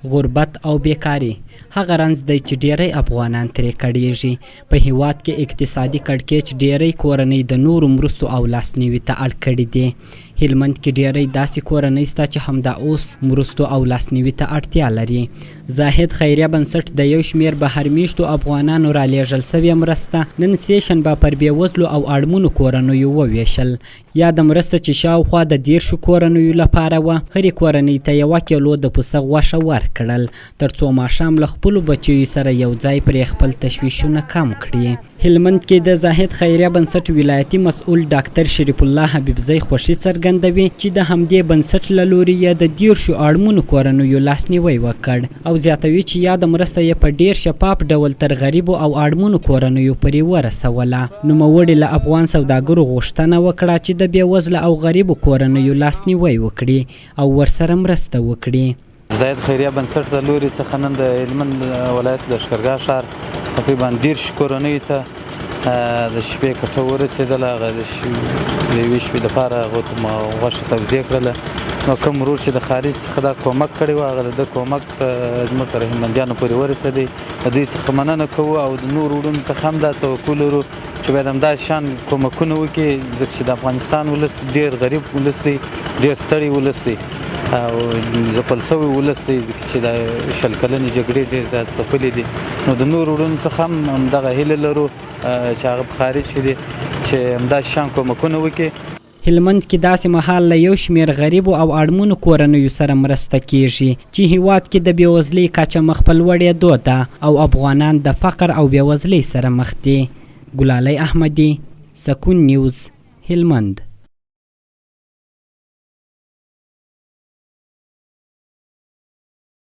غربت او بېکاري هغه رنځ دی چې ډېری افغانان ترې کړېږي. په هېواد کې اقتصادي کړکېچ ډېری کورنۍ د نورو مرستو او لاسنیوي ته اړ کړې دي. هلمند کې ډېری داسې کورنۍ شته چې همدا اوس مرستو او لاسنیوي ته اړتیا لري. زاهد خیریه بنسټ د یو شمېر بهر مېشتو افغانانو رالېږل شوې مرسته نن سې شنبه پر بېوزلو او اړمنو کورنیو ووېشل. یاده مرسته چې شاوخوا د دېرشو کورنیو لپاره وه، هرې کورنۍ ته یوه کیلو د پسه غوښه ورکړل، ترڅو ماښام له خپلو بچیو سره یو ځای پرې خپل تشویشونه کم کړي. هلمند کې د زاهد خیریه بنسټ ولایتي مسؤل ډاکتر شریف الله حبیبزی خوښي څرګندوي چې د همدې بنسټ له لوري یې د دېرشو اړمنو کورنیو لاسنیوی وکړ. او زیاتوي چې یاده مرسته یې په ډېر شفاف ډول تر غریبو او اړمنو کورنیو پورې ورسوله. نوموړي له افغان سوداګرو غوښتنه وکړه چې د بېوزله او غریبو کورنیو لاسنیوی وکړي او ورسره مرسته وکړي. زاهد خیریه بنسټ له لوري څخه نن د هلمند ولایت لښکرګاه ښار تقریبا 30 کورنیو ته د شپې کټه ورسېدله. هغه د یوې شپې لپاره هغو ته مو غوښه توزیع کړله. نو کوم ورور چې د خارج څخه دا کومک کړی و، هغه د ده کومک ته زموږ تر هلمندیانو پورې ورسېدی. د دوی څخه مننه کوو او د نورو وروڼو څخه هم دا توقع لرو چې باید همدا شان کومکونه وکړي، ځکه چې د افغانستان ولس ډېر غریب ولس دی، ډېر ستړی ولس دی او ځپل شوی ولس دی، ځکه چې د 20 کلنې جګړې ډېر زیات ځپلي دي. نو د نورو وروڼو څخه هم همدغه هیله لرو چې هغه په خارج کې دي چې همدا شان کومکونه وکړي. هلمند کې داسې مهال له یو شمېر غریبو او اړمنو کورنیو سره مرسته کېږي چې هېواد کې د بېوزلۍ کچه مخ په لوړېدو ده او افغانان د فقر او بېوزلۍ سره مخ دي. ګلالی احمدي، سکون نیوز، هلمند.